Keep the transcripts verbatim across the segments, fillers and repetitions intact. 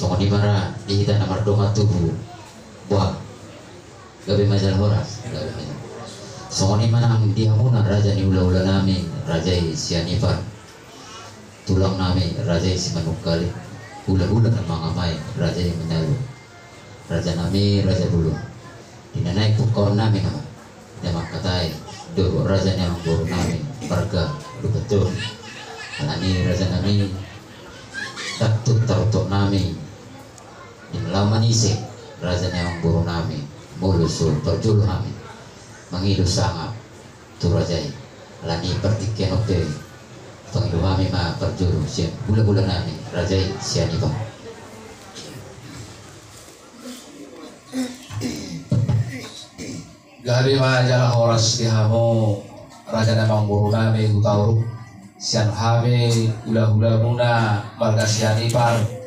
Songon i ma ra di hita na mardongan tubu. Boha? Gabe ma jala horas. Gabe ma jala. Songon i ma nang di hamuna raja ni hulahula nami, raja i Sianipar. Tulang nami, raja i Simanungkalit. Hulahula na mangamai, raja i Manalu. Raja nami, raja bolon. Di na naeng pungkaon nami nama. Di na mangkatai dohot raja ni amangboru nami, marga Lumbantoru. Alani raja nami, ndang tung tarutok nami di na laho manise raja ni amangboru nami, molo so parjolo hami mangido sangap tu raja i. Alani partingkian on pe pangido hami ma parjolo sian hulahula nami, raja i Sianipar. Gabe ma jala horas di hamu raja ni amangboru nami Hutauruk, sian hami hulahulamuna marga Sianipar.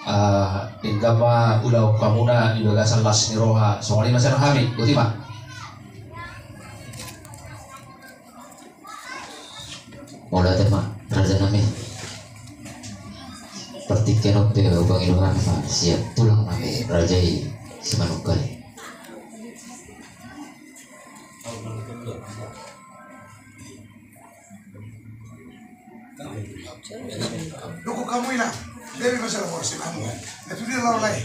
Ah, denggan ma ulaon hamuna di bagasan las ni roha. Songon i ma sian hami, boti ma. Mauliate ma raja nami. Partingkian on pe hupangido hami ma sian tulang nami, raja i Simanungkalit. Dukung hamu ina. Gabe ma jala horas di hamu. Nah, itu dia lawan lain.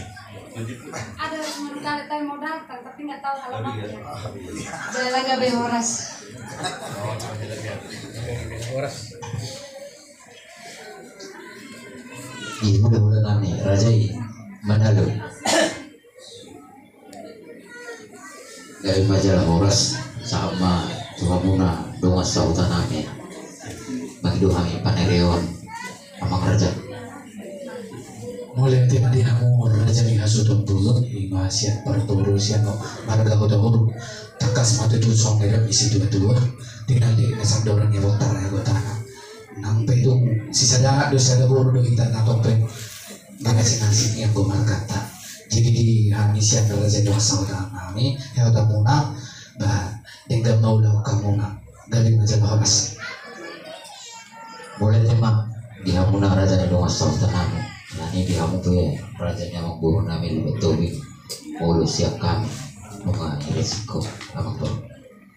Ada Simanungkalit tadi mau datang, tapi nggak tahu alamatnya. Jala gabe horas. Horas. Di hulahula nami, raja i Manalu. Gabe ma jala horas, sahat ma tu hamuna dongan sahuta nami. Mangido hami panereon, amang raja. Mauliate ma di hamu raja ni hasuhuton bolon, ima sian partoru sian marga Hutauruk. Tangkas ma tutu songon na nidok ni situatua, tinggal di na sandok ni bontar ni anggotana. Nang pe tung sisada anak do, sisada boru do hita, na tong pe marasingkasing i anggo marganta. Jadi di hami sian raja ni dongan sahuta nami, sahutamuna, ba, denggan ma ulaon hamuna. Gabe ma jala horas. Mauliate ma di hamuna raja ni dongan sahuta nami. Alani di hamu pe raja ni amangboru nami Lumbantoru, molo sian hami nunga irisiko amangboru.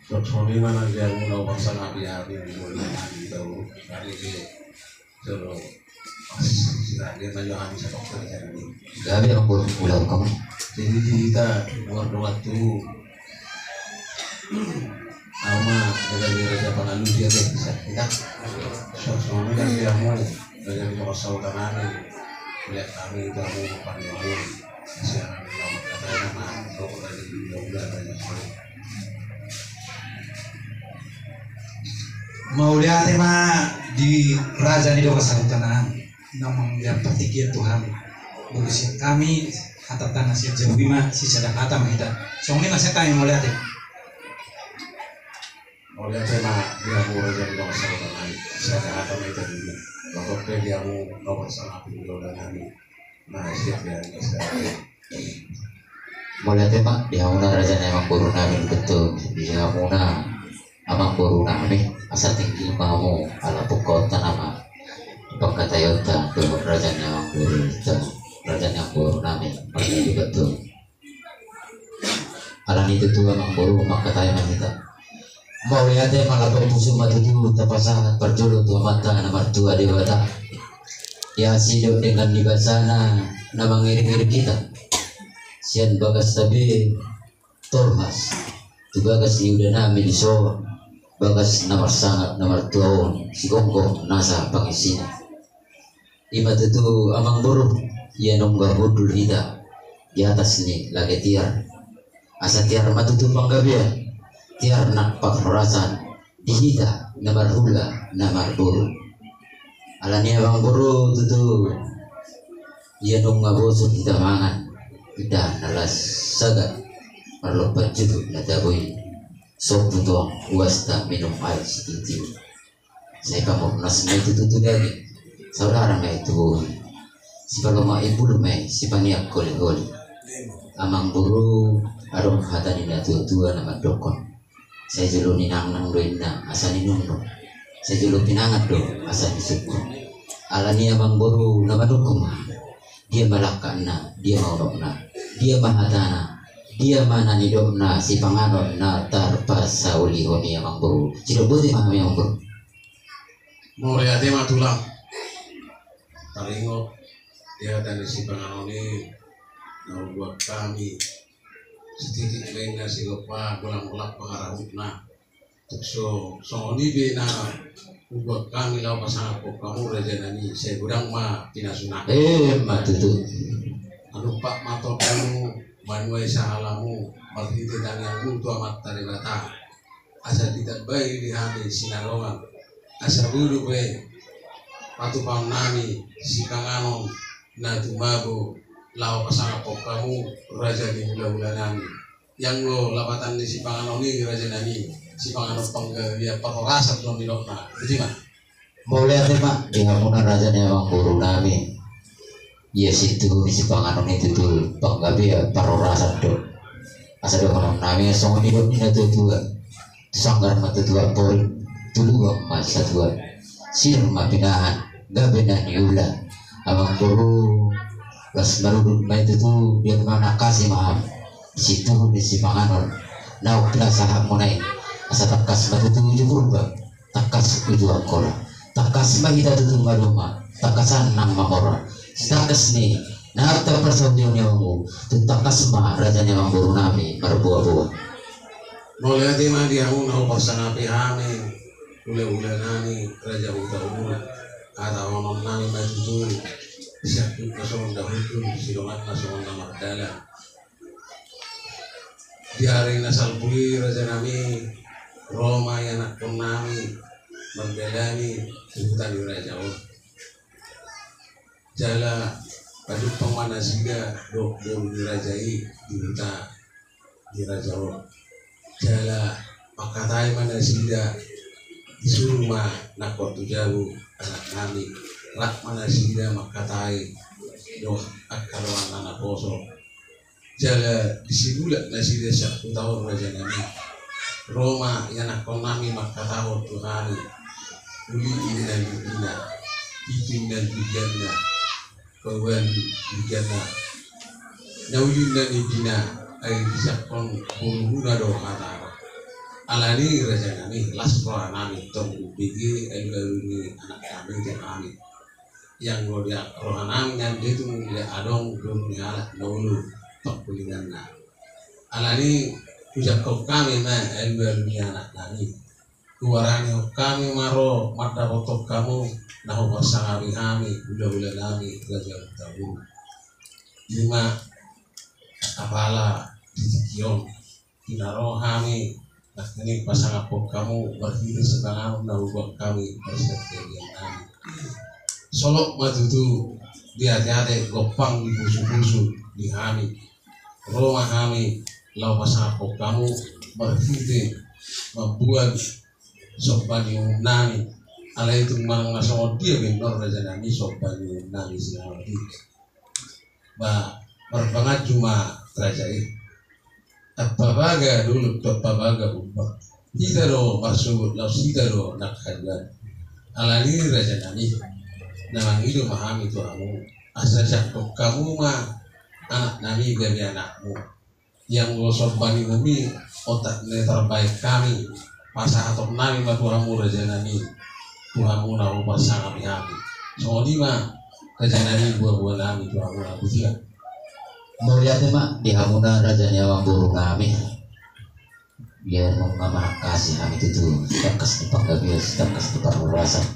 Songon i ma nang di hamu na hupasangapi hami, molo hami tau hami pe. Jolo. Gabe amangboru, ulaon hamu. Jadi di hita mardongan tubu. Ama, gabe raja pangalusi ate, bisa. Songon i nang di hamu, raja ni dongan sahuta nami. Mauliate hami tu hamu pangidoan. Sian hami na mangkatai nama, raja ni hulahula, raja ni hulahula. Mauliate ma di raja ni dongan sahuta nami. Na mangulahon partingkian tu hami. Molo sian hami, hatanta na sian jabu i ma, sisada hata ma hita. Songon i ma sian hami, mauliate. Mauliate ma di hamu raja ni dongan sahuta nami. Sisada hata ma hita di na. Molo pe di hamu na hupasangapi hulahula nami. Na siap ya, siap. Mauliate ma di hamuna raja ni amangboru nami, betul di hamuna amangboru nami, asa tingki ma hamu ala pungkaonta nama, pangkataionta dohot raja ni amangboru, raja ni amangboru nami, marga Lumbantoru. Alani tutu amangboru, mangkatai ma hita. Mauliate ma, laho pusuk ma tutu tapasahat parjolo tu Amanta na martua Debata. Ia sidok dengan ni basana na mangiringiring hita. Sian bagas tabe tolhas tu bagas ni uda nami dison, bagas na marsangap na martua on, sigomgom nasa pangisina. Ima tutu amangboru, ia nunga hundul hita di atas ni lage tiar. Asa tiar ma tutu panggabean, tiar nang parhorasan di hita na marhula na marboru. Alani amangboru tutu, ia nunga bosur hita mangan indahan na las sagat, marlompan juhut na tabo i. Sombu tong uasta minum aek sititi. Sai pamurnas ma i tutu tu daging, saudara ma i tu bohi. Sipalomak imbulu ma i, sipaneang holiholi. Amangboru, adong hata ni natuatua na mandokkon: Sai jolo ninangnang do inna asa ninungnung, sai jolo pinangan do asa nisungkun. Alani amangboru, na manungkun ma. Dia ma langkatna, dia ma unokna, dia ma hatana, dia ma na nidokna sipanganon na tarpasaulihon i, amang boru. Sidok boti ma hami, amang boru. Mauliate ma tulang. Taringot di hata ni sipanganon i na hubuat hami. Sititik ma inna sigompa, golanggolang pangarahutna. Tung so, songon i pe na hubuat hami laho pasangaphon hamu, raja nami, sai godang ma pinasuna. Emma tutu. Manumpak ma tondimuna, manuai sahalamu, marhite tangiangmu tu Amanta Debata. Asa ditambai di hami sinadongan, asa boi dope patupaon nami sipanganon na tumabo laho pasangaphon hamu, raja ni hulahula nami. Ianggo lapatan ni sipanganon i, raja nami, sipanganon panggabean parhorasan do nidokna. Boti ma. Mauliate ma di hamuna, raja ni amangboru nami. Ia sintuhu ni sipanganon i tutu panggabean parhorasan do. Asa dohonon nami songon nidok ni natuatua: Tu sanggar ma tutu amporik, tu lubang ma satuan. Sir ma pinahan, gabe na niula. Amangboru, las marudut ma i tutu, dia ma nangkasi ma ham. Sintuhu ni sipanganon na hupasahat hamuna i, asa tangkas ma tutu uju Purba, tangkas uju Angkola. Tangkas ma hita tutu maduma, tangkasan nang mamora. Sitangkas ni na tarpasaulihon i, amangboru, tung tangkas ma, raja ni amangboru nami, marboaboa. Mauliate ma di hamu na huparsangapi hami, hulahula nami, raja Hutauruk. Hatahonon nami ma tutu, sian hut na songon na hundul, sidongan na songon na mardalan. Di ari na salpu i, raja nami, ro ma ianakhon nami mandalani huta ni raja on. Jala pajumpang ma nasida dohot boru ni raja i di huta ni raja on. Jala mangkatai ma nasida, disuru ma nangkok tu jabu anak nami. Rap ma nasida mangkatai dohot angka dongan na naposo. Jala disibulak nasida sian huta on, raja nami. Ro ma ianakhon nami mangkatahon tu hami: Uli inna lubina, pitu inna lubianna, paua lubianna. Na uli inna lubina, ai dijangkon boruhuna do hatana. Alani, raja nami, las roha nami tong umbege alualu ni anak nami tu hami. Ianggo di roha nami nian, ditung adong boru ni halak na olo pangkulinganna. Alani hujangkon hami ma alualu ni anak nami. Hubaranihon hami ma ro mandapothon hamu na huparsangapi hami, hulahula nami, raja Hutauruk. I ma apala di tingki on. Di na ro hami nangkining pasangaphon hamu marhite sipanganon na hubuat hami marsian gabean nami. Solot ma tutu di ateate, gompang di pusupusu di hami. Ro ma hami laho pasangaphon hamu marhite mamboan somba ni uhum nami. Alai tung manang na songon dia be annon, raja nami, somba ni uhum nami sian on i. Ba, marpanganju ma raja i. Ampabaga dolok tu ampabaga humbang. Hita do marsogot, laos hita do nang haduan. Alani, raja nami, na mangido ma hami tu hamu, asa jangkon hamu ma anak nami gabe anakmu. Ianggo somba ni uhum i, otak na tarbaen hami, pasahaton nami ma tu hamu, raja nami, tu hamu na huparsangapi hami. Songon i ma, raja nami, boaboa nami, tu hamu na hujia. Mauliate ma di hamuna, raja ni amangboru nami. Ia nunga manangkasi hami tutu, sitangkas ni panggabean, sitangkas ni parhorasan.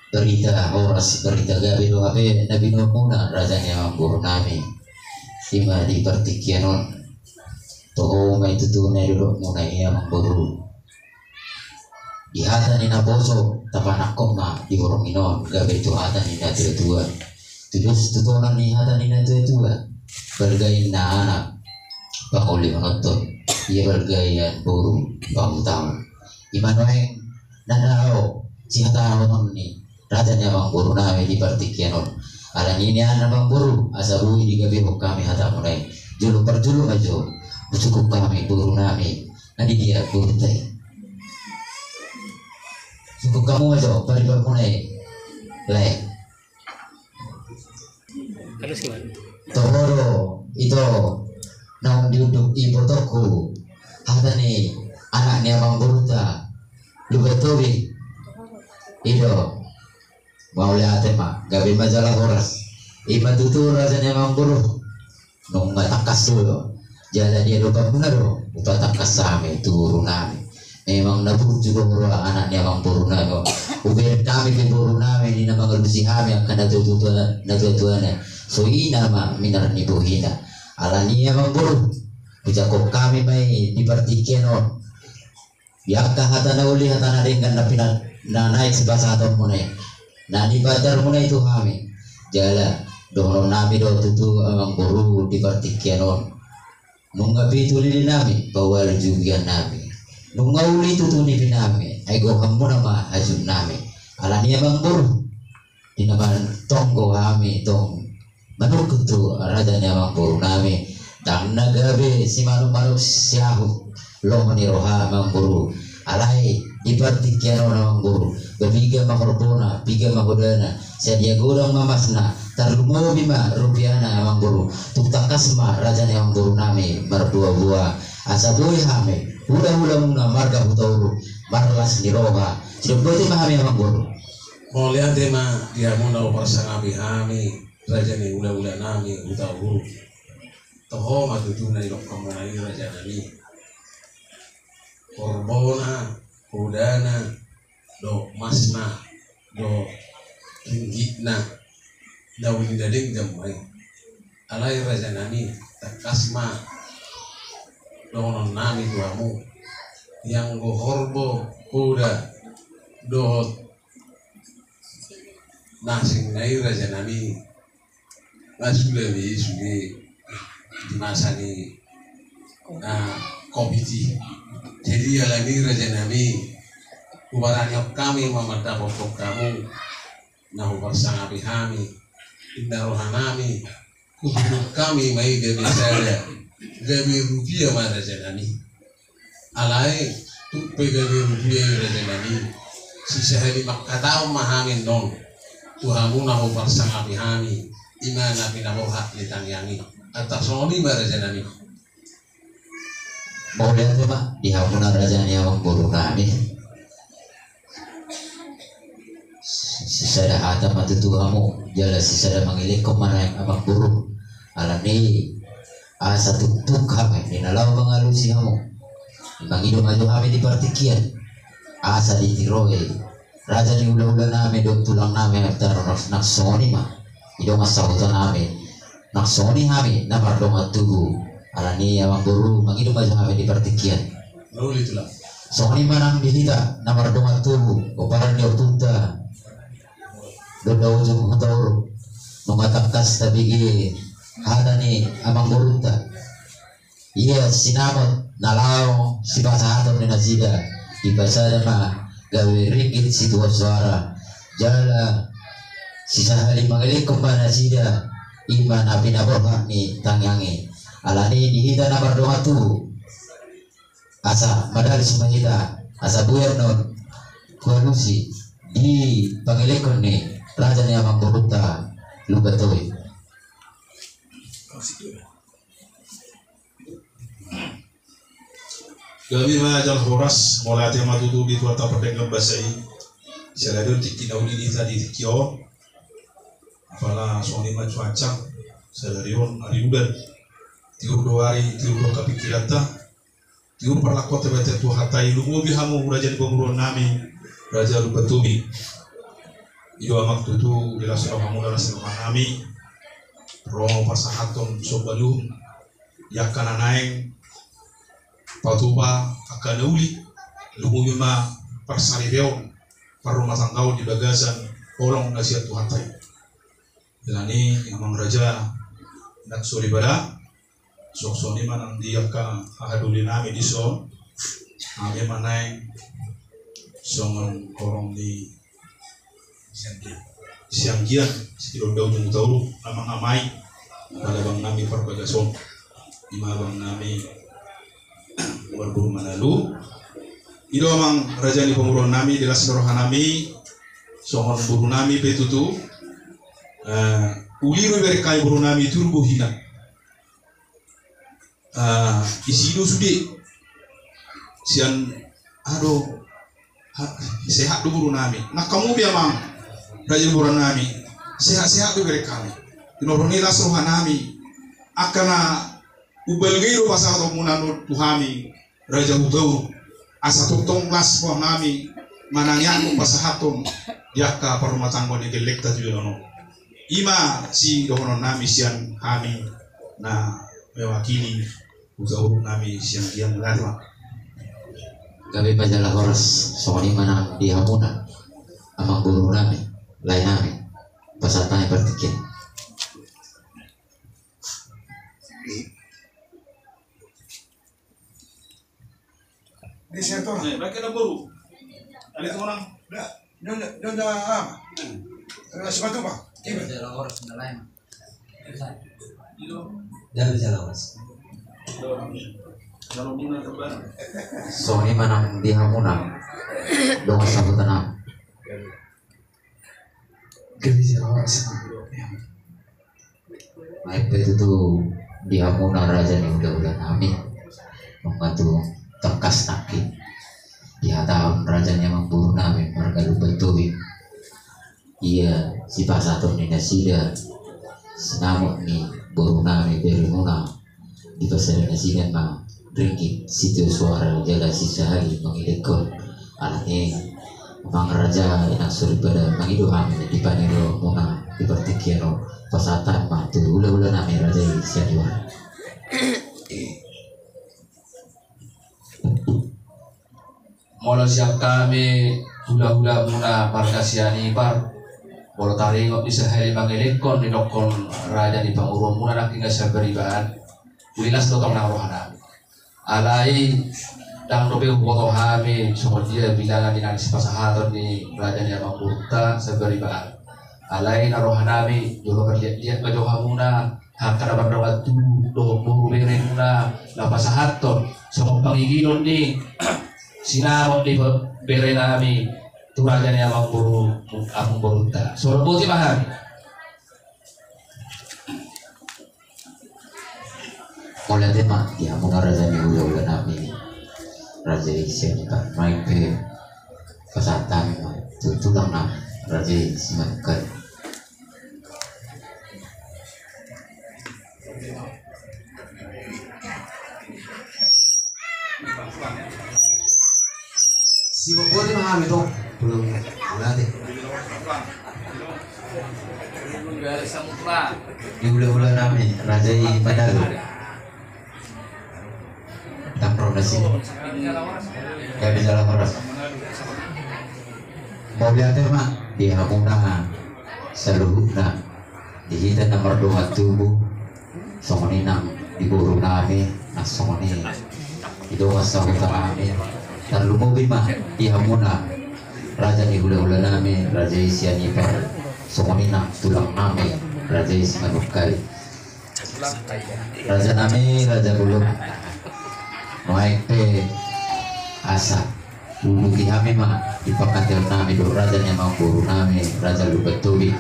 Barita horas, barita gabe do hape na binoanmuna, raja ni amangboru nami. I ma di partingkian on, toho ma i tutu na nidokmuna i, amangboru. Di hata ni naposo tapanangkok ma di borngin on, gabe tu hata ni natuatua. Tudos tu tona ni hata ni natuatua: Balga inna anak pangolihononhon, ia balga inna boru pahutaon. I ma nuaeng na laho sihatahonon ni raja ni amangboru nami di partingkian on. Alani i, amangboru, asa boi digabehon hami hatamuna i. Jolo parjolo ma jo, husukkun hami boru nami. Na di dia borunta i? Sukkun hamu ma jo paribanmuna i, lae. Toho do ito naung diunduk ibotongku hata ni anak ni amangboruta Lumban Tobing. I do. Mauliate ma, gabe ma jala horas. I ma tutu raja ni amangboru. Nunga tangkas do. Jala di adopanmuna do hupatangkas hami tu borunami. Memang na burju do roha anak ni amangborunami on. Hubereng hami pe borunami di na mangalusi hami angka na tuatua, na tuatuana. So i nama minar ni bohina. Alani i amangboru, hujangkon hami ma i di partingkian on. Di angka hata na uli, hata na denggan na pina, na naeng sipasahatonmuna i, na nipatarmuna i tu hami. Jala dohononnami do tutu amangboru di partingkian on. Nunga pitu lilinami paualu jugiannami. Nunga uli tutu nipinami, ai gohanmuna ma hajutnami. Alani i amangboru, di na mantonggo hami tong manungkun tu raja ni amangborunami. Ndang na gabe simanukmanuk siahu lomo ni roha amangboru. Alai di partingkian on amangboru, ba piga ma horbona, piga ma hodana, sadia godang ma masna, tarlumobi ma rupiana amangboru. Tung tangkas ma raja ni amangborunami marboaboa. Asa boi hami hulahulamuna marga Hutauruk marlas ni roha. Sidok boti ma hami amangboru. Mauliate ma di hamu na huparsangapi hami, raja ni hulahulanami Hutauruk. Toho ma tutu na nidokmuna i rajanami. Horbona, hodana, dohot masna, dohot ringgitna, na uli na denggan ma i. Alai rajanami, tangkas ma dohononnami tu hamu. Ianggo horbo, hoda, dohot na asing na i rajanami, na suda be i sude di masa ni, ah, covid i. Jadi alani i rajanami, hubarani hami ma mandapothon hamu na huparsangapi hami, inna rohanami, huhunung hami ma i gabe sada, gabe rupia ma rajanami. Alai tung pe gabe rupia i rajanami, sisahali manghatahon ma hami annon tu hamu na huparsangapi hami, i ma na pinaborhat ni tangiang i. Antar songon i ma rajanami. Mauliate ma di hamu na raja ni amangborunami. Sisada hata ma tutu hamu, jala sisada mangelekhon ma nuaeng amangboru. Alani i asa tuktuk hami di na laho mangalusi hamu. Mangido ma jo hami di partingkian asa ditiroi raja ni hulahulanami dohot tulangnami, antar nang songon i ma di dongan sahutanami. Nang songon i hami na mardongan tubu. Alani i amangboru, mangido ma jo hami di partingkian. Songon i ma nang di hita na mardongan tubu, pomparan ni ompunta Donda Ujung Hutauruk. Nunga tangkas tabege hata ni amangborunta. Ia sinamot na laho sipasahaton ni nasida, dipasada ma gabe ringgit situan soara. Jala sisahali mangelekhon ma nasida, i ma na pinaborhat ni tangiang i. Alani i di hita na mardongan tubu, asa madalus ma hita, asa boi annon hualusi di pangelekhon ni raja ni amangborunta Lumban Tobing. Gabe ma jala horas, mauliate ma tutu di Tuhanta pardenggan basa i. Sadari on tingki na uli di hita di tingki on. Apala songon i ma cuaca sadari on, ari udan. Tiur do ari, tiur do angka pingkiranta. Tiur parlangkuanta, bahen Tuhanta i, lumobi hamu raja ni pamoruonnami, raja Lumban Tobing. I do amang tutu, di las ni rohamu, las ni rohanami, ro pasahathon somba ni uhum di angka na naeng patupa angka na uli, lumobi ma parsaripeon, parrumatanggaon di bagasan holong na sian Tuhanta i. Alani i amang raja, nang soripada, songon i ma nang di angka hahadolinami dison, hami ma naeng songon horong ni sianggian, sianggian, si Donda Ujung Hutauruk, amang amai, pala abangnami Parbagason, i ma abangnami Marboru Manalu. I do amang raja ni pamoruonnami, di las ni rohanami, songon borunami pe tutu, Eh, uli do ibereng hami boru nami Turbo hina. Eh, isi do sude. Sian ado ha-, sehat do boru nami. Nang hamu pe amang raja boru nami. Sehat-sehat do ibereng hami. Tinorhon ni las roha nami. Angka na umbalga i do pasahaton muna tu hami. Raja Hutauruk, asa tongtong las roha nami manangiangkon pasahaton di angka parrumatanggaon ni gellengta tu joloan on. I ma sidohonon nami sian hami na mewakili Hutauruk nami sian dia mulai ma. Gabe ma jala horas, songon i ma nang di hamuna amang boru nami, lae nami, pasahat nami partingkian. Di sektor. Eh, pakai lampu. Ada tu orang. Dah, dah, dah, dah, ah. Ada sepatu, Pak. Ini. Jangan salah, Mas. Songon i ma nang di hamuna dongan sahuta nami. Gabe jala horas. Baen pe tutu di hamuna raja ni hulahula nami. Nunga tung tangkas nangkin dihatahon raja ni amang boru nami marga Lumban Tobing. Ia sipasahaton ni nasida sinamot ni boru nami bere muna. Dipasada nasida ma ringgit sitio suara jala sisahali mangilekhon. Alani i amang raja, inang soripada, mangido hami di pangidoan muna di partingkian on, pasahat ma tu hulahula nami raja i sian Iwan. Molo sian hami hulahula muna marga Sianipar, molo taringot disahali mangilekhon didokkon raja ni pamoruon muna nangkin na sambaribahan, uli las do tong nang roha nami. Alai ndang dope huboto hami songon dia bilangan ni na sipasahaton ni raja ni amang boruta sambaribahan. Alai na roha nami jolo marliatliat ma jo hamuna, angka na mardongan tubu dohot boru bere muna na pasahathon songon pangidoan ni sinamot ni bere nami tu raja ni amang boru, amang boruta. Songon i boti ma hami. Mauliate ma di hamuna raja ni hulahula nami, raja i Sianipar, baen pe pasahat hami ma tu tulang nami raja i Simanungkalit. Sibuk boti ma hami tong. Belum. Mauliate. Di hulahula nami raja i Manado. Tamprong nasi. Gabe jala horas. Mauliate ma di hamuna saluhutna, di hita na mardongan tubu, songon i nang di boru nami, nang songon i di dongan sahuta nami. Tarlumobi ma di hamuna raja ni hulahula nami, raja i Sianipar, songon i nang tulang nami, raja i Simanungkalit. Raja nami, raja bolon. Nuaeng pe asa huuduti hami ma di pangkataion nami dohot raja ni amangboru nami, raja Lumban Tobing.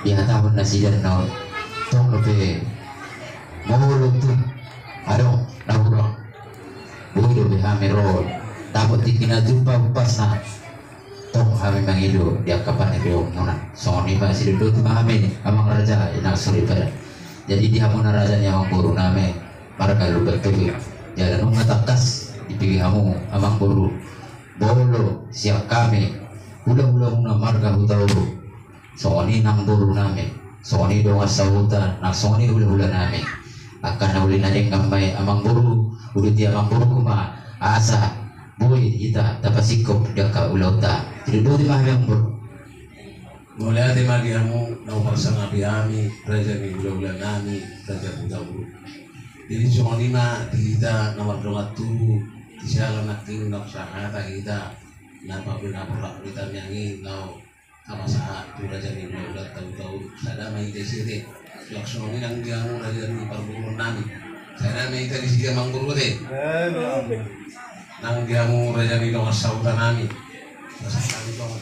Dihatahon nasida na tong dope molo tung adong na hurang, boi dope hami ro dapot tingki na jumpa umpasna. Tong hami mangido di angka pangidoanmuna. Songon i ma sidondoti ma hami amang raja, inang soripada. Jadi di hamuna raja ni amangboru nami marga Lumban Tobing, jala nunga tangkas dipilih hamu amangboru, molo sian hami hulahulamuna marga Hutauruk. Songon i nang boru nami, songon i dongan sahuta, nang songon i hulahula nami. Angka na uli na denggan ma i amangboru, uduti amangboru ma asa boi hita tapasingkop di angka ulaonta. Sidondoti ma hami amangboru. Mauliate ma di hamu na huparsangapi hami, raja ni hulahula nami, raja Hutauruk. Jadi songon i ma di hita na mardongan tubu, di siala nangkin na sahata hita, na pape na porlak hita nian i na hapasahat tu raja ni hulahulanta Hutauruk, sada ma hita i sete. Songon i nang di hamu raja ni parboruon nami, sada ma hita disi amangboru ate. Nang di hamu raja ni dongan sahuta nami, pasahat hami tong.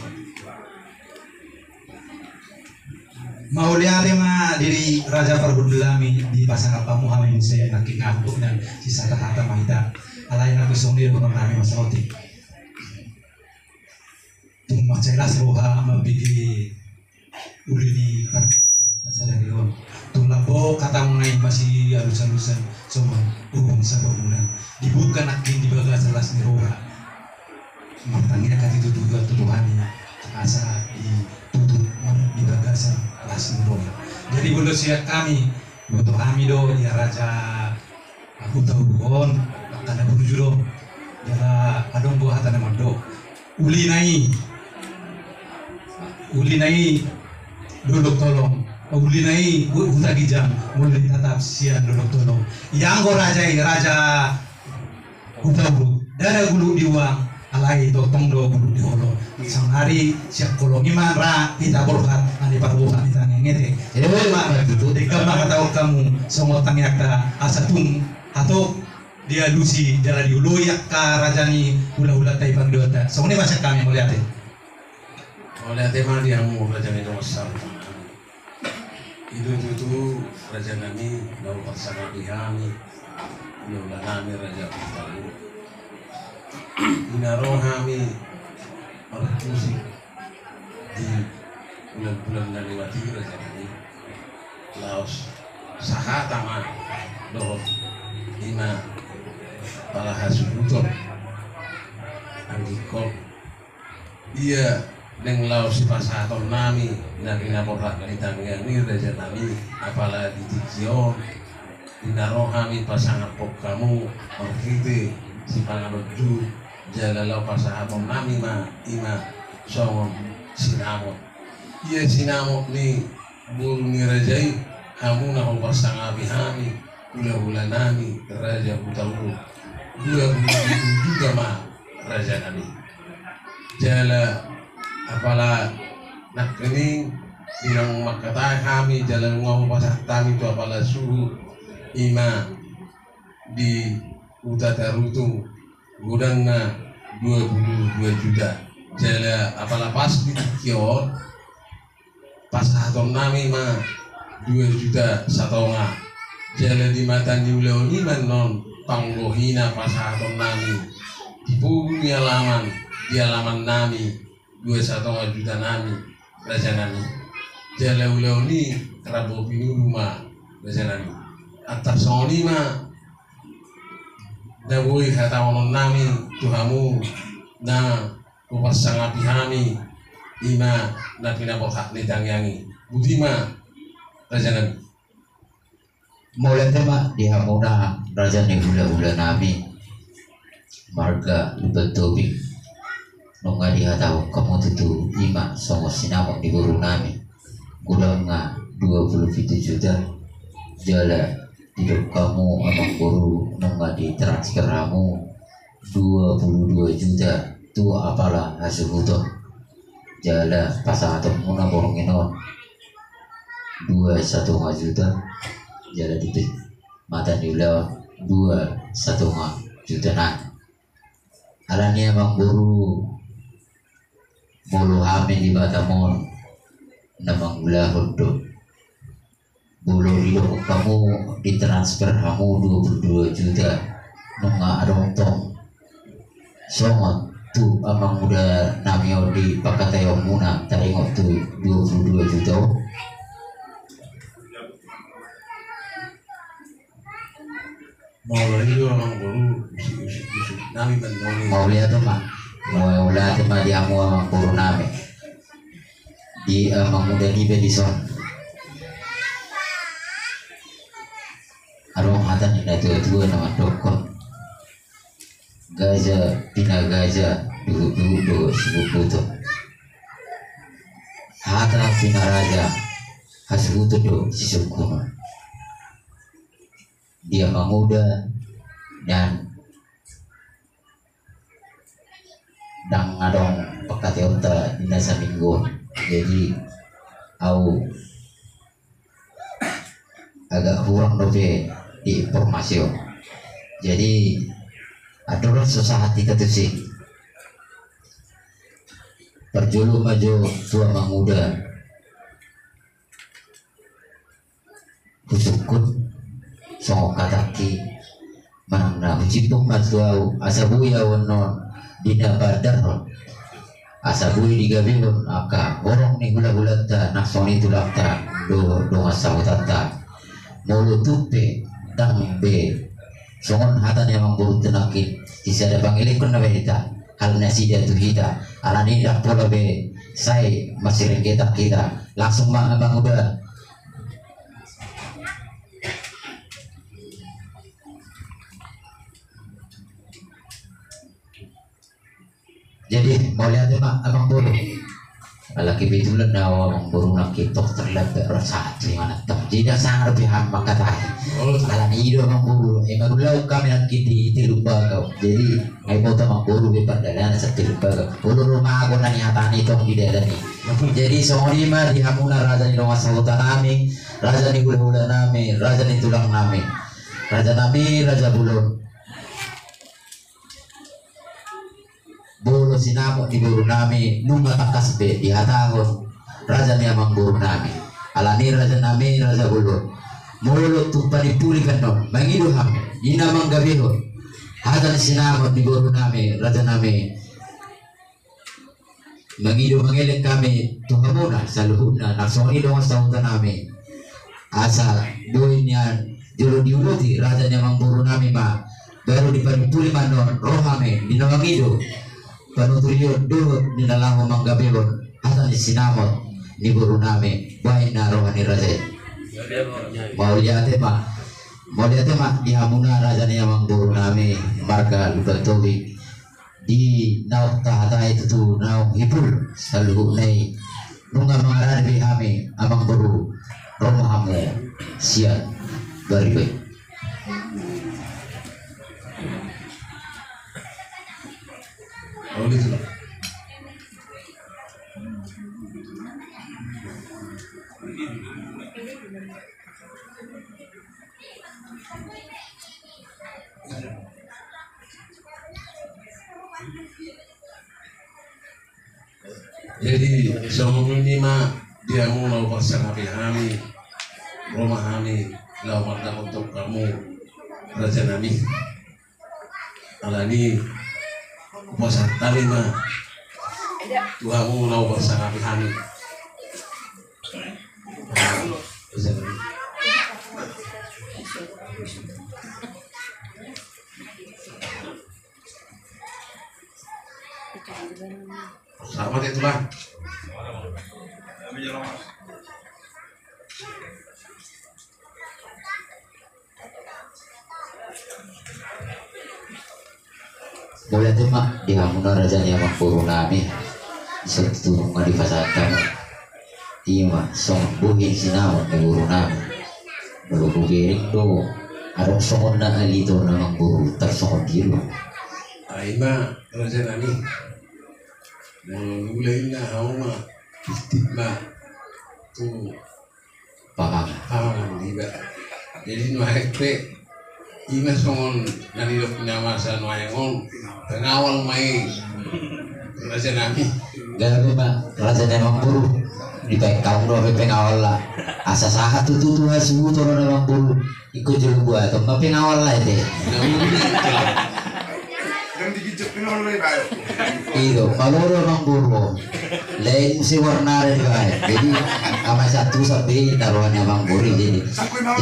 Mauliate ma di raja parhundul nami, dipasangap hamu hami muse nangkin, angkup nang sisada hata ma hita. Alai nangkin songon i do botohon nami ma saotik. Tung mansai las roha mambege uli ni par-, sadari on. Tung lambok hatamu na i masialusalusan songon urung sababulan. Dibuka nangkin di bagasan las ni roha. Martangiang hita tutu, tutu hami asa ditutup mar-, di bagasan las ni roha. Jadi molo sian hami, boto hami do ia raja Huta Uruk on, angka na burju do. Jala adong do hata na mandok, ulina i, ulina i Dolok Tolong, ulina i Hu-, Huta Ginjang, molo ditatap sian Dolok Tolong. Ianggo raja i, raja Huta Uruk, ndada guluk di uang, alai tongtong do guluk di holong. Saonari sian holong i ma ra hita borhat, na diparborhat ni tangiang i ate. Ima tutu, denggan ma hatahon hamu songon tangiangta, asa tung hatop dialusi jala dioloi angka raja ni hulahulanta i pangidoanta. Songon i ma sian hami, mauliate. Mauliate ma di hamu raja ni dongan sahuta. I do tutu raja nami, na huparsangapi hami, hulahula nami raja Huta Uruk. Di na ro hami marhusip di bulan-bulan na lewat i raja nami, laos sahata ma dohot ima pala hasuhuton anggingkon. Ia naeng laos sipasahaton nami na pinaborhat ni tangiang i raja nami, apala di tingki on di na ro hami pasangaphon hamu marhite sipanganon jut, jala laho pasahaton nami ma ima songon sinamot. Ia sinamot ni boru ni raja i, hamu na huparsangapi hami, hulahula nami raja Huta Uruk, dua pulu pitu juta ma raja nami. Jala apala nangkining di naung mangkatai hami jala nunga hupasahat hami tu apala suhut, ima di Huta Tarutung, godangna dua pulu dua juta. Jala apala pas di tingki on pasahaton nami ma dua juta satonga. Jala di mata ni ulaon i ma annon panggohina pasahaton nami di pogu ni alaman, di alaman nami, dua satonga juta nami, raja nami. Jala ulaon i rambu pinudun ma, raja nami. Antar songon i ma na boi hatahonon nami tu hamu na huparsangapi hami, ima na pinaborhat ni tangiang i. Boti ma, raja nami. Mauliate ma di hamuna raja ni hulahula nami marga Lumban Tobing. Nunga dihatahon hamu tutu ima songon sinamot ni boru nami, godangna dua pulu pitu juta. Jala didok hamu amangboru nunga ditransfer hamu dua pulu dua juta tu apala hasuhuton. Jala pasahaton muna borngin on dua satonga juta. Jala di mata ni ulaon dua satonga juta nai. Alani i amangboru, molo hami di Batam on na mangulahon do. Molo didok hamu ditransfer hamu dua pulu dua juta, nunga adong tong songon tu amanguda nami on di pangkataion muna taringot tu dua pulu dua juta on? Mauliate ma, mauliate ma di hamu amangboru nami. Di amanguda niba dison. Adong hata ni natuatua na mandokkon, gaja pinagaja, duhutduhut do sibutbuton. Hata pinaraja, hasuhuton do sisungkunon. Di amanguda, dan ndang adong pangkataionta di na saminggu on. Jadi au agak hurang dope di informasi on. Jadi andorang so sahat hita tusi, parjolo ma jo tu amanguda. Ipung ma tu ahu asa boi ahu annon di na paandarhon, asa boi digabehon angka horong ni hulahulanta nang songon i tulangta dohot dongan sahutanta. Molo tung pe ndang be songon hata ni amangborunta nangkin, sisada pangelengkon na baen hita, hal nasida tu hita. Alani i ndang pola be sai masirenggetan hita. Langsung ma amang uda. Jadi mauliate ma amangboru. Ala kebetulan na amangboru nangkin tok terlambat ro sahat tu inganan tam. Jadi ndang sanga dope hami mangkatai. Alani i do amangboru, e, marulaon hami nangkin di Teluk Bagau. Jadi ai boto amangboru be pardalanan sahat Teluk Bagau. Olo ro mago na nihatani tong di dalan i. Jadi songon i ma di hamuna raja ni dongan sahuta nami, raja ni hulahula nami, raja ni tulang nami, raja nami, raja bolon. Molo sinamot ni boru nami nunga tangkas be dihatahon raja ni amangboru nami. Alani i raja nami, raja bolon, molo tung panimpuli pe annon mangido hami di na manggabehon hata ni sinamot ni boru nami, raja nami, mangido mangelek hami tu hamuna saluhutna nang songon i dongan sahuta nami. Asa boi nian jolo diuduti raja ni amangboru nami ma, baru dipanimpuli ma annon ro hami di na mangido panuturion dohot di na laho manggabehon hata ni sinamot ni boru nami baen na roha ni raja i. Mauliate ma, mauliate ma di hamuna raja ni amangboru nami marga Lumban Tobing. Di naung tahatai tutu naung hipul saluhutna i, nunga mangarade be hami amangboru, ro ma hamu sian bariba i. Jadi songon i ma di hamu na hupasangapi hami, ro ma hami laho mardapothon hamu raja nami. Alani i hupasahat hami ma tu hamu na hupasangapi hami. Selamat ya tulang. Mauliate ma di hamuna raja ni amangboru nami. Sai tutu nunga dipasahat hamu. Ima songon bohi sinamot ni boru nami. Molo hubereng do adong songon na alito na amangboru, tarsongon dia do. Ima raja nami. Molo nunga inna hamu ma, istik ma tu pamangan. Pamangan iba. Jadi nuaeng pe ima songon na nidok ni amasa nuaeng on, pengawal ma i raja nami. Gabe ma raja ni amangboru, dipaingot do hape pengawal lah. Asa sahat tutu tu hasuhuton ni amangboru. Ingkon jolo buaton ma pengawal lah ate. Iyo, malo do amangboru. Lain muse warna da dibaen. Jadi amai satu sampe na roha ni amangboru jadi.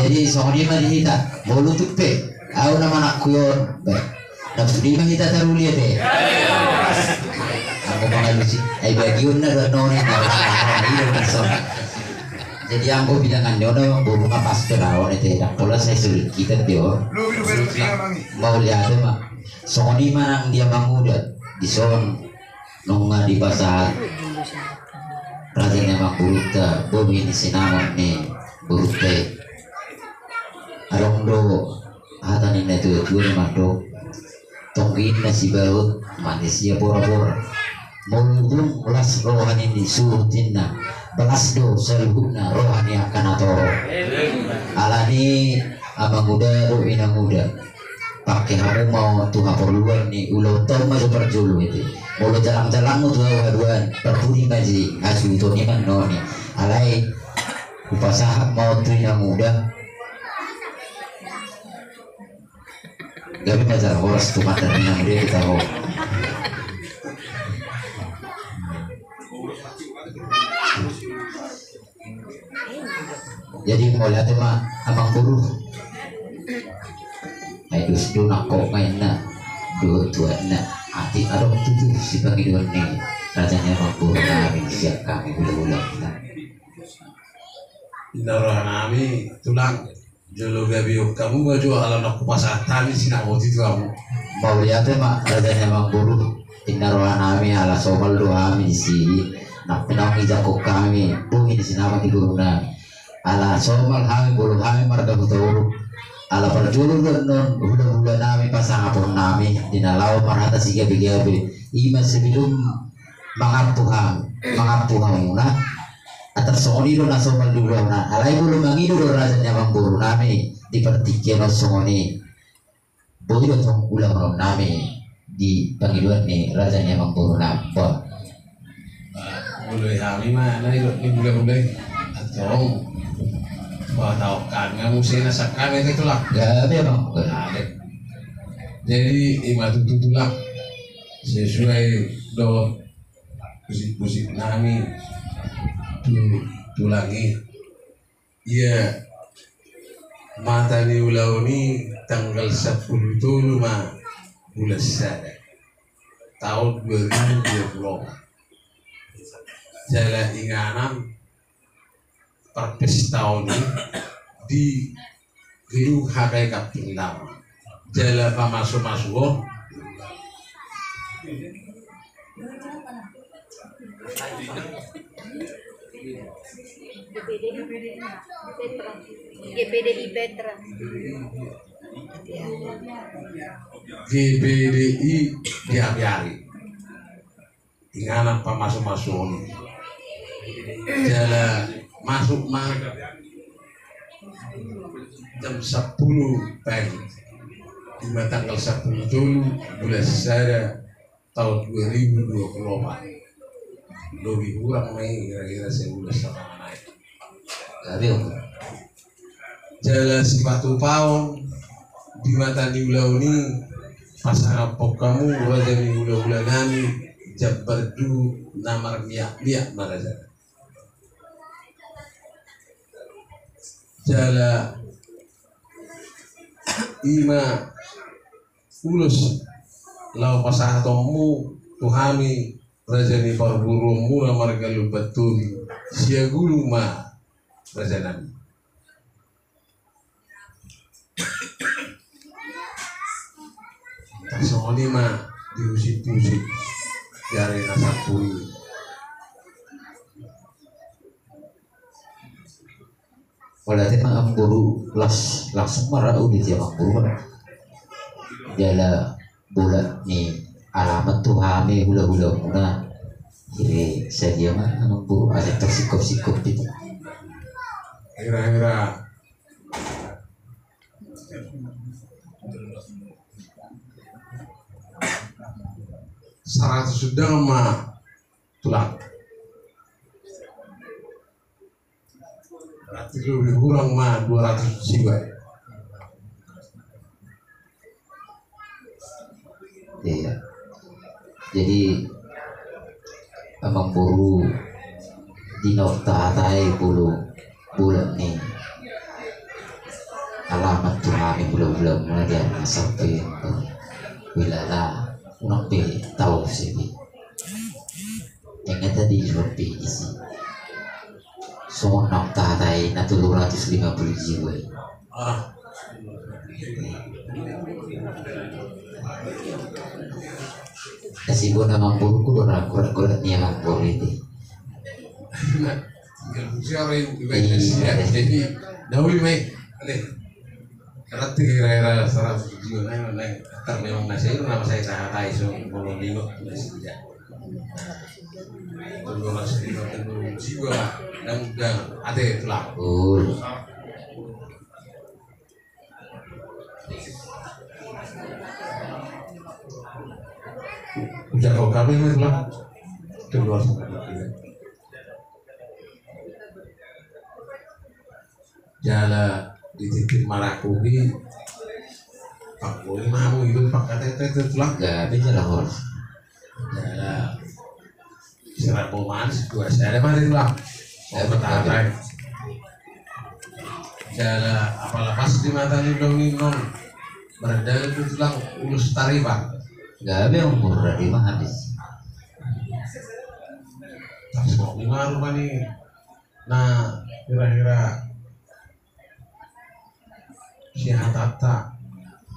Jadi songon i ma di hita. Molo tung pe ahu na manangkui on, baen. Nang sude ma hita taruli ate. Anggo mangalusi, ai bagionna do annon i. Jadi anggo bidangan ni on amangboru, nga pas pe raon ate, ndang pola sai sulit hita pe on. Mauliate ma. Songon i ma nang di amanguda, dison nunga dipasahat raja ni amangborunta bohi ni sinamot ni borunta i. Adong do hata ni natuatua na mandok, tonggin na sibaot, manis ia porapora. Molo dung las roha ni suhut ninna, las do saluhutna roha ni angka na torop. Alani i amanguda dohot inanguda, pangke hamu ma on tu haporluan ni ulaonta on ma jo parjolo ate. Molo jalangjalangmu tu ahu haduan, parpudi ma i, hasuhuton i ma annon i. Alai hupasahat ma on tu inanguda. Gabe ma jala horas tu mata ni nang dia kita ho. Jadi mauliate ma amangboru. Ai dos do nangkok ma inna, do tuatna. Atik adong tutu sipangidoan ni raja ni amangboru nami sian hami hulahula. Inna roha nami tulang. Jolo gabe on hamu ma jo ala na hupasahat hami sinamot i tu hamu. Mauliate ma raja ni amangboru. Inna roha nami ala somal do hami disi. Nang pe naung dijangkon hami bohi ni sinamot ni boru nami. Ala somal hami, molo hami marga Hutauruk. Ala parjolo do annon hulahula nami pasangapon nami di na laho marhata sigabegabe. Ima sebelum mangampu hami, mangampu hamuna. Antar songon i do na somal di ulaonna. Alai molo mangido do raja ni amangboru nami di partingkian on songon i. Boi do tong ulaon nami di pangidoan ni raja ni amangboru nami. Bah. Molo hami ma na ido ni hulahula i. Antong pataon hami ma muse na sangkami tu tulang. Gabe bang. Jadi ima tutu tulang. Sesuai do pusik-pusik nami tu tulang i. Ia mata ni ulaon i tanggal sampulu tolu ma bulan sada taon dua ribu dua puluh opat. Jala inganan parpestaon i di Gedung H K I Kampung Lama. Jala pamasumasuon G P D I Petra. G P D I di Apiari. Inganan pamasumasuon. Jala masuk ma jam sampulu pagi. Ima tanggal sampulu tolu bulan sada taon dua ribu dua puluh opat. Lobi hurang ma i kira-kira sebulan setengah nai. Jala sipatupaon di mata ni ulaon i pasangaphon hamu raja ni hulahula nami jambar juhut na marmiakmiak ma raja. Jala ima ulos laho pasahatonmu tu hami raja ni parboruonmuna marga Lumban Tobing. Siagulung ma raja nami. Tarsongon i ma di husip-husip jari na sampulu i. Mauliate ma amangboru, las langsung ma ra uli di amangboru. Jala bolak ni alaman tu hami hulahulamuna. Jadi sadia ma amangboru asa tarsingkop-singkop i. Hira-hira saratus undangan ma tulang. Berarti lobi hurang ma dua ratus jiwa. Iya. Jadi amangboru, di na tahatai bolak ni alaman tu hami hulahulamuna di ari na sampulu i. Hulala unang pe tau sebe. Ingat tadi lebih isi. Songon na tahatai na tolu ratus lima puluh jiwa i. Ah. Kasi bona amangboru, ku do ra gorak-gorak ni amangboru i. Jadi na uli ma i. Berarti kira-kira saratus jiwa na i. Tar memang na saido nama sai tahatai songon bolon lino na sida. Tolu ratus lima puluh jiwa. Dan dan ate tulang. Ujar kau kami ni tulang. Tolu ratus lima puluh jiwa. Jala di titik marangkup i Boi ma hamu hidup pangkataion, tulang. Gabe jala horas. Jala istirahat bo manis, dua sada ma di tulang. Gabe, gabe. Jala apala pas di mata ni dongin non. Mardalan tu tulang ulos taripa. Gabe umur dari ma habis. Tapi kok lima rupani. Nah, kira-kira sihatanta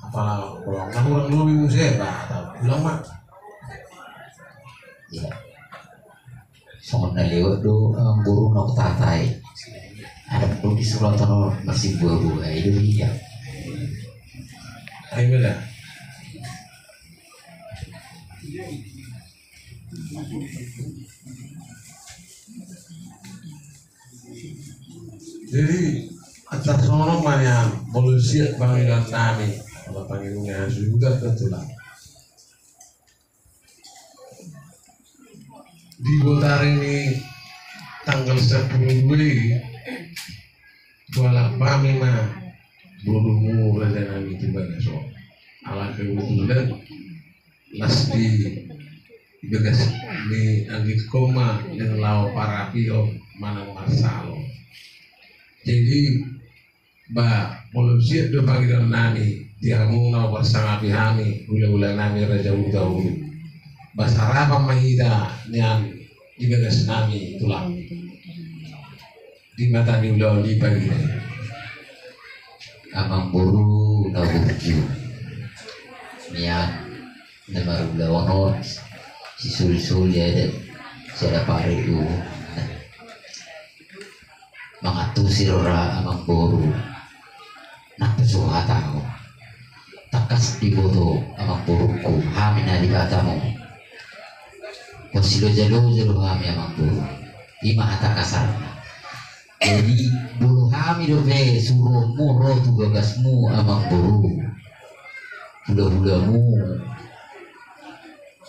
apala bolong na hurang lobi muse ba atau pulang ma. Iya. Songon na lewat do, eh, guru na huta-huta i. Ada pun di surat tano masih buah-buah itu iya. Ayo beda. Jadi, atas songon ma nian, molo siap pangidoan nami, molo pangidoan nami sudah tentulah. Di botari ni tanggal sepuluh Mei, tualap hami ma borumu raja nami tu bagas on. Ala kebetulan las di bagas ni anggit koma dengan lao parapion manang marsalo. Jadi ba molo siap do pangidoan nami di hamu na parsangapi hami hula-hula nami raja huta ulu. Ba sarapan ma hita nian di bagas nami tulang. Di mata ni ulaon i pagi. Amang boru na burju. Nian na marulaon on sisuli-suli adat sada pari u. Mangantusi rora amang boru. Nang pesuhatan. Tangkas diboto amang boruku hami na di batamu. Kosilo jalo-jalo hami amang boru. Ima hata kasarna. Jadi bulu hami dope suruonmu ro tu bagasmu amang boru. Hula-hulamu.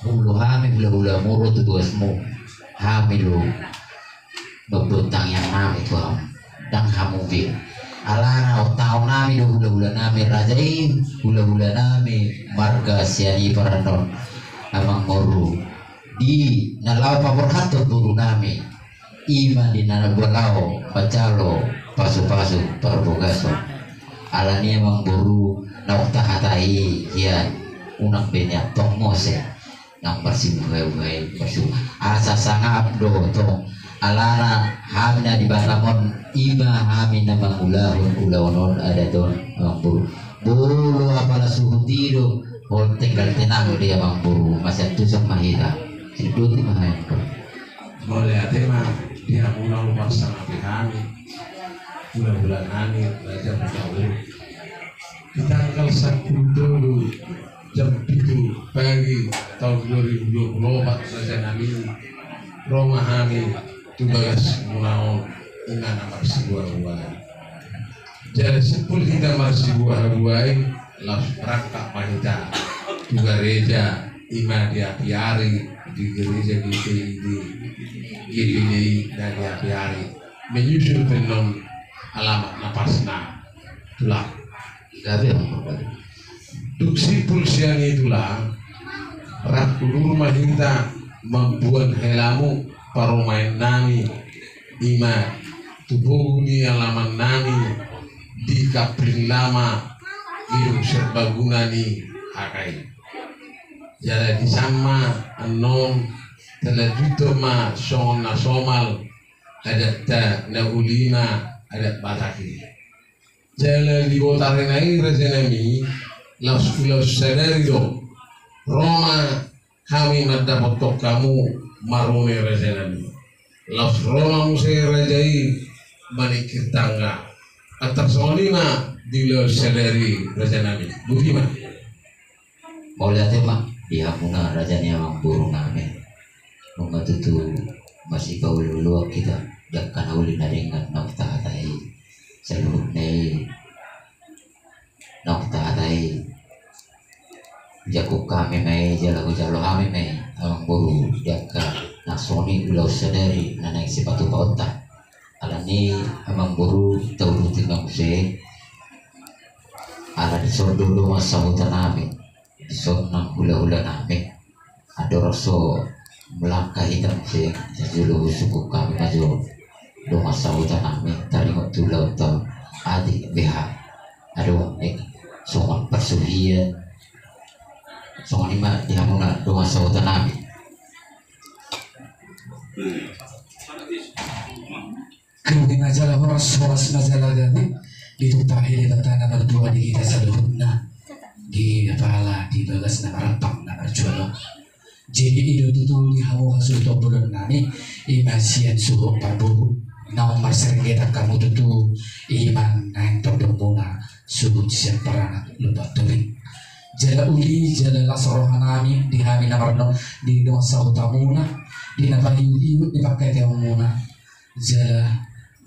Bulu hami hula-hulamu ro tu bagasmu. Hami do. Mamboan tangiang nami tu hamu. Ndang hamu be. Alana otak nami do hula-hula nami raja i, hula-hula nami marga Sianipar annon. Amang boru. Di na lao paborhathon boru nami. Ima di na naeng lao manjalo pasu-pasu parbogason. Alani amang boru na huta-huta i hian unang be nian tong mose. Nang marsibuhai-buhai marsu. Asa sangap do tong. Alana hami na di Batam on ima hami na mangulahon ulaon on adat on amang boru. Bolo apala suhut i do. Hol tinggal tenang dia amang boru. Masiantusan ma hita. Sidoti ma hami. Mauliate ma di hamuna na parsangapi hami. Hula-hula nami raja huta ulu. Di tanggal sampulu tolu jam pitu pagi taon dua ribu dua pulu opat raja nami. Ro ma hami tu bagasmuna on ima na marsibuhai-buhai. Jala simpul hita marsibuhai-buhai laos berangkat ma hita tu gareja ima di apiari di gareja GPI di GPI na di apiari menyusul penon alamat na pasna tulang. Gabe amang boru. Dung simpul sian i tulang rap tu jolo ma hita mamboan helamu parumaen nami ima tu pogu ni alaman nami di Kapling Lama Gidong Serbaguna ni Hakai. Jala di san ma annon talanjuthon ma songon na somal adatta na uli ma adat Batak i. Jala di botari na i raja nami laos ulaon sadari do ro ma hami mandapothon hamu marune raja nami. Laos ro ma muse raja i maningkir tangga. Antar songon i ma di ulaon sadari raja nami. Boti ma. Mauliate ma di hamuna raja ni amang boru nami. Nunga tutu masipaolo-oloan hita di angka na uli na denggan na huta-huta i. Saluhutna i na huta-huta i. Jangkon hami ma i jala hujalo hami ma i amang boru di angka na songon i ulaon sadari na naeng sipatupaonta. Alani amang boru tauduti ma muse. Ala di Songon do dongan sahuta nami, songon nang hulahula nami. Andorang so melangkah hita muse, jolo sungkun hami ma jo dongan sahuta nami taringot tu ulaonta on. Atik beha adong, eh, songon parsuhian. Songon i ma di hamuna dongan sahuta nami. Kemudian majalah horas, horas majalah gabe. Ditumpahi Debata na martua di hita saluhutna, di apala di bagas na marampang na marjual on. Jadi i do tutu di hamu hasuhuton bolon nami, i ma sian suhut parboru naung marsirenggetan hamu tutu, i ma naeng tondongmuna suhut sian paranak Lumban Tobing. Jala uli jala las roha nami di hami na marno, di dongan sahutamuna, di na paihutihut di pangkataion muna. Jala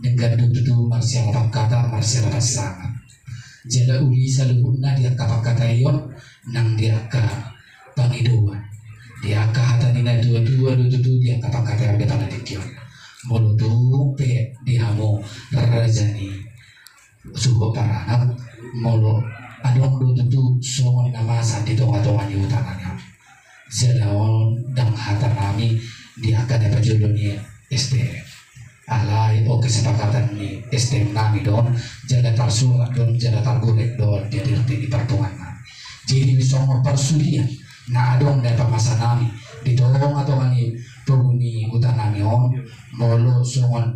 denggan do tutu marsialapan hata, marsialapan sangap. Jala uli saluhutna di angka pangkataion nang di angka pangidoan, di angka hata ni natuatua do tutu di angka pangkataion di apala tingki on. Molo tung pe di hamu raja ni suhut paranak, molo adong do tutu songon na masa di tongatonga ni huta nami on. Jala on ndang hata nami di angka na parjolo ni STM. Alai on kesepakatan ni STM nami do on, jala tarsurat do on, jala targorek do on di R T ni parpunguan nami. Jadi songon parsuhian na adong di pamasa nami di tongatonga ni pogu ni huta nami on, molo songon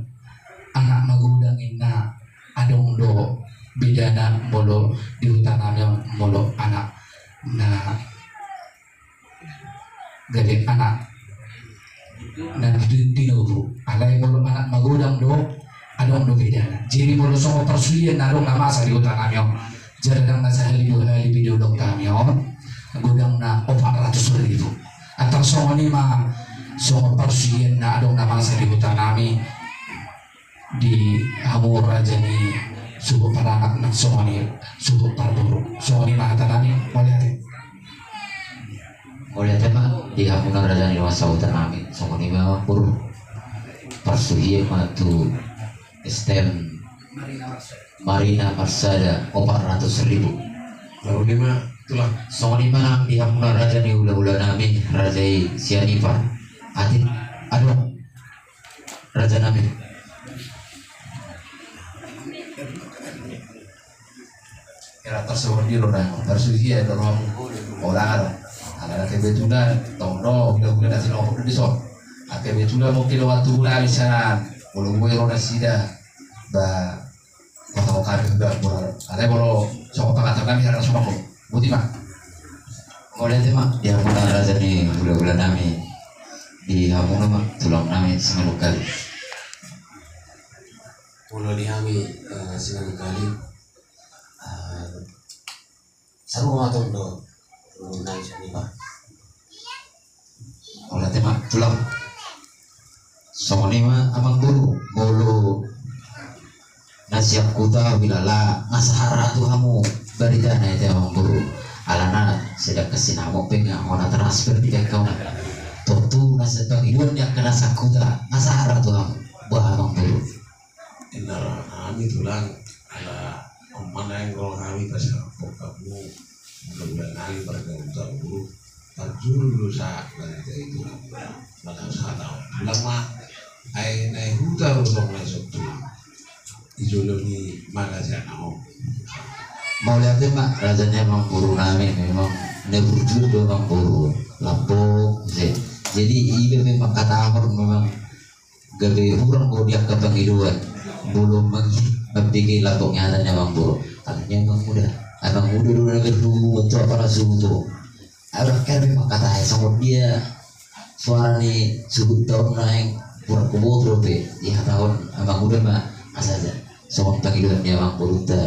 anak magodang ninna, adong do bedana molo di huta nami on molo anak na gabe anak na di, di nobu. Alai molo anak magodang do, adong do bedana. Jadi molo songon parsuhian na adong na masa di huta nami on, jala ndang na sahali dua hali pe diulahon hami on, godangna opat ratus ribu. Antar songon i ma songon parsuhian na adong na masa di huta nami, di hamu raja ni suhut paranak nang songon i suhut parboru. Songon i ma hata nami, mauliate. Mauliate ma di hamuna raja ni dongan sahuta nami, songon i ma amangboru. Parsuhian ma tu STM Marina Marsada opat ratus ribu. Lalu lima tulang. Songon i ma nang di hamuna raja ni hulahula nami, raja i Sianipar. Atik, adong. Raja nami. Era tarsongon i do na, parsuhian do rohamu. Ora ro. Ala na kebetulan, tong do, hulahula na tinohor di son. Ala kebetulan mungkin waktu hula misalna, molo boi ro nasida, ba, kota kami sudah, molo, ala molo, songon pangatahuan nami, hera songon. Boti ma. Mauliate ma di hamuna raja ni hulahula nami, di hamuna ma tulang nami Simanungkalit. Molo di hami, eh, Simanungkalit, eh, sarua ma tong do, eh, nai soniba. Mauliate ma tulang. Songon i ma amangboru, molo na sian huta Wilala, nga sahat ra tu hamu baritana i te amangboru. Alana sedangkan sinamot pe nga hona transfer di bengkel na. Tontu na sian pangidoan ni angka na sian huta, nga sahat ra tu hamu, boha amangboru? Inna roha nami tulang, ala on ma naeng ro hami pasahathon hamu, mudah-mudahan nami marga Hutauruk, parjolo do sahat barita i tulang. Maka sahat au tulang ma, ai nai huta do tong nai son tulang. Di jolo ni marajana on. Mauliate ma raja ni amangboru nami, memang na burju do amangboru. Lambok, jadi, jadi i do memang hata amor memang gabe hurang do di angka pangidoan. Molo mang-, mambege lambok ni hata ni amangboru. Alani amangboru, amangboru do na berhubungan tu apala suhut. Au, gabe mangkatai songon dia suara ni suhut on naeng hurang huboto dope. Di hata on amangboru ma, asa ja songon pangidoan ni amangboru ta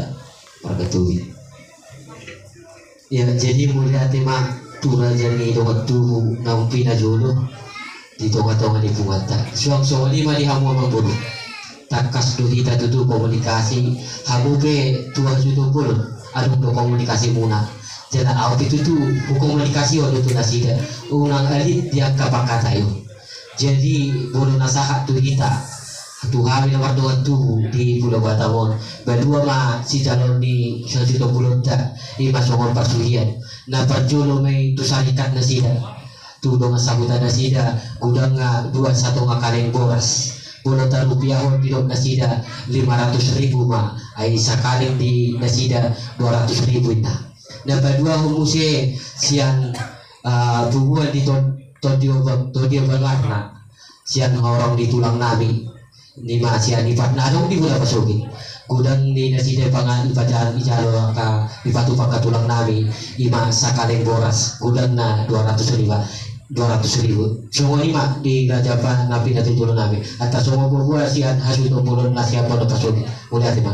marga Tobing. Ia, jadi mauliate ma tu raja ni dongan tubu naung pinajolo di tongatonga ni punguanta. Suang songon i ma di hamu amangboru. Tangkas do hita tutu komunikasi, hamu pe tu hasuhuton bolon adong do komunikasimuna. Jala au pe tutu hukomunikasihon do tu nasida, unang alit di angka pangkataion. Jadi molo na sahat tu hita tu hami na mardongan tubu di Pulo Batam on. Badua ma sijaloon ni hasuhuton bolonta, i ma songon parsuhian. Na parjolo ma i tu sarikat nasida, tu dongan sahuta nasida, godangna dua satonga kaleng boras. Molo tarupiahon didok nasida, lima ratus ribu ma, ai sakaleng di nasida dua ratus ribu inna. Na paduahon muse sian, ah, punguan di Ton-, Tondi Oba-, Tondi Obaluarna, sian horong ni tulang nami. Ima sian Ipat na adong di Huta Pasogit. Godang ni nasida panga-, ipaja-, ijalo angka, ipatupa angka tulang nami, ima sakaleng boras, godangna dua ratus ribu, dua ratus ribu. Songon i ma di raja pa na pinatutulo nami. Antar songon buabua sian hasuhuton bolon na sian Pondok Pasogit. Mauliate ma.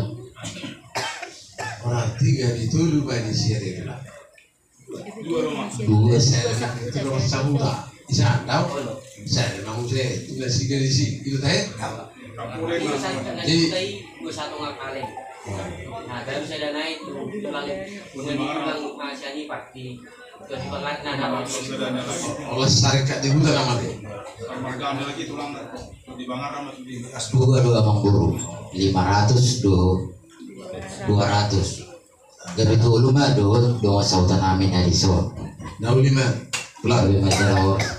Berarti gabe tolu ma di sian i. Dua, sada ma tu dongan sahuta. Isa, dao. Sada ma muse tu nasida disi. Itu tahe. Jadi, dua satonga kaleng. Nah, baru sada nai tu tulang, tulang, ah, sian Ipat di, di Baluarna, nah, olas sarikat di huta nama te. Marga lagi tulang di Bangar sama di Bekas. Dua, dua, Amangboru. Lima ratus, dua, dua ratus. Gabe tolu ma dohot dongan sahuta nami na dison. Na uli ma. Ulang. Gabe ma jala horas.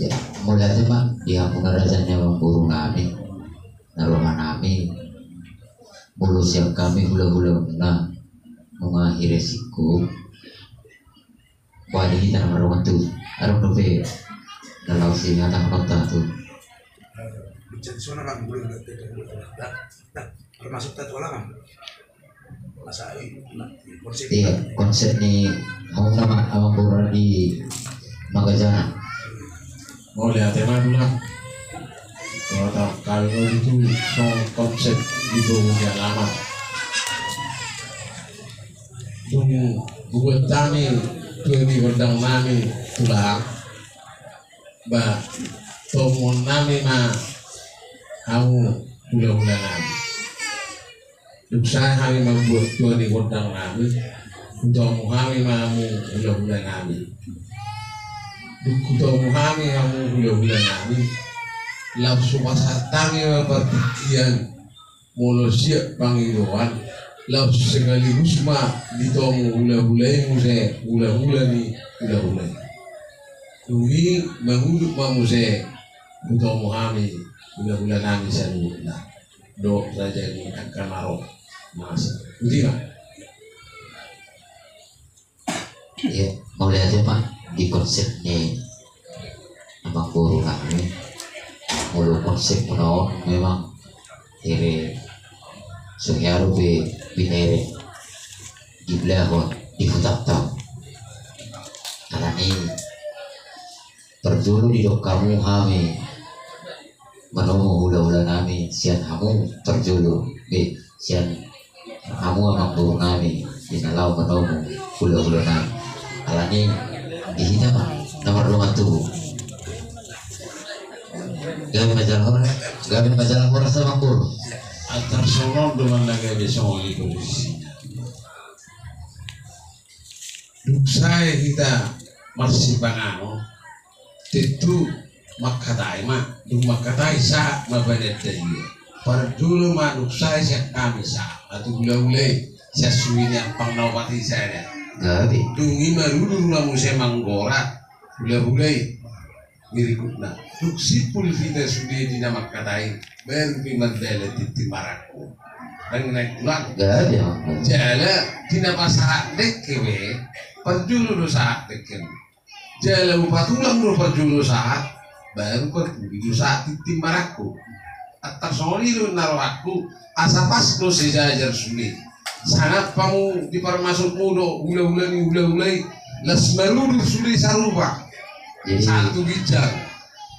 Ya, mauliate ma di hamu na raja ni amangboru nami, na roha nami. Molo sian hami hulahula muna, nunga hira singkop. Bah, di hita na mardongan tubu, adong dope na laos dihatahononta tu. Termasuk tatu alangan. Masa i, konsep. Iya, konsep ni hamu nama amangboru di Magajana. Mauliate ma tulang. Kota Kalno itu songon konsep di bohong alaman. Dung buat hami tua ni gondang nami tulang. Bah, tomuon nami ma hamu hulahula nami. Dung sae hami mambuat tua ni gondang nami, hutomu hami ma hamu hulahula nami. Dung hutomu hami hamu hulahula nami, laos hupasahat hami ma partingkian, molo siap pangidoan, laos sekaligus ma ditomu hulahula i muse hulahula ni hulahula i. Dung i mangudut ma muse hutomu hami hulahula nami saluhutna. Dohot raja ni angka na ro. Masa. Uti ma. Iya, mauliate ma di konsep ni amangboru nami. Molo konsep muna on memang ere so hea dope binereng diulahon di hutanta. Alani parjolo didok hamu hami manomu hulahula nami sian hamu parjolo, be, sian hamu amangboru nami di na laho manomu hulahula nami. Alani di hita ma na mardongan tubu. Gabe ma jala horas, gabe ma jala horas amangboru. Antar songon do ma na gabe songon i posisina. Dung sae hita marsipanganon, tentu mangkatai ma, dung mangkatai sahat ma badan daia. Parjolo ma dung sae sian hami sahat ma tu hulahula i, sian suhi ni ampang na opat i sada. Dung i marudur ma muse manggora hulahula i. Berikutna, dung simpul hita sude di na mangkatai, baru pe mardalan tintin marangkup. Dang naeng ulang. Jala di na pasahat dengke be, parjolo do sahat dengke. Jala upa tulang do parjolo sahat, baru parpudi do sahat tintin marangkup. Antar songon i do na rohangku, asa pas do sejajar sude. Sangap hamu di parmasukmu do hulahula ni hulahula i, las marudur sude sarupa. Jadi, satu ginjang.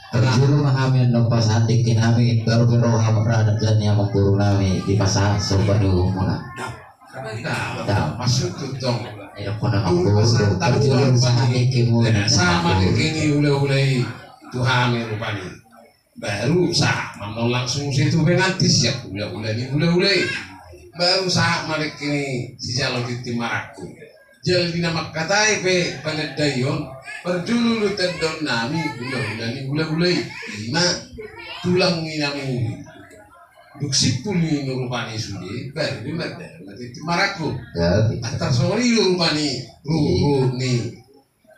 Parjolo ma hami annon pasahat dengke nami, baru pe ro hamu raja ni amangboru nami dipasahat sorban ni uhumuna. Dao. Dao. Maksud tu tong. Ayo, kona amangboru, parjolo pasahat dengke muna. Sama dengke ni hulahula i tu hami rupani. Baru sahat ma annon langsung muse tu pengantin sian hulahula ni hulahula i. Baru sahat ma dengke ni sijalo tintin marangkup. Jala di na mangkatai pe panandaion, parjolo do tandaon nami hulahula ni hulahula i. Ima tulang ni na muli. Dung simpul i rupani sude, baru do mardalan ma tintin marangkup. Antar songon i do rupani ruhut ni.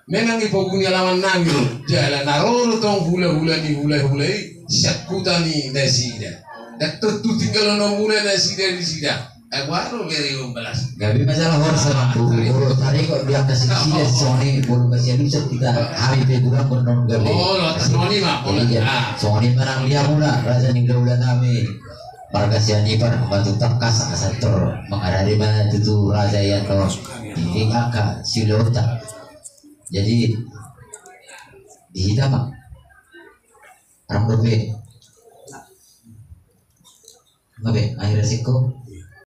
Memang i pogu ni alaman nami do. Jala na ro do tong hulahula ni hulahula i sian huta ni nasida. Ndang tontu tinggal onom muna nasida disida. Agu aro bere umbalas. Gabe masalah horsa ma tu boru tari kok biang kasih sida songon i boru kasih bisa kita hami pe bulan pun non gabe. Oh, lo atas songon i ma. Iya. Songon i ma nang dia muna raja ni hulahula nami. Marga Sianipar ma tu tangkas asa tor mangarade ma tutu raja i annon. Di angka siulahonta. Jadi di hita ma rang dope. Ngabe akhirna singko.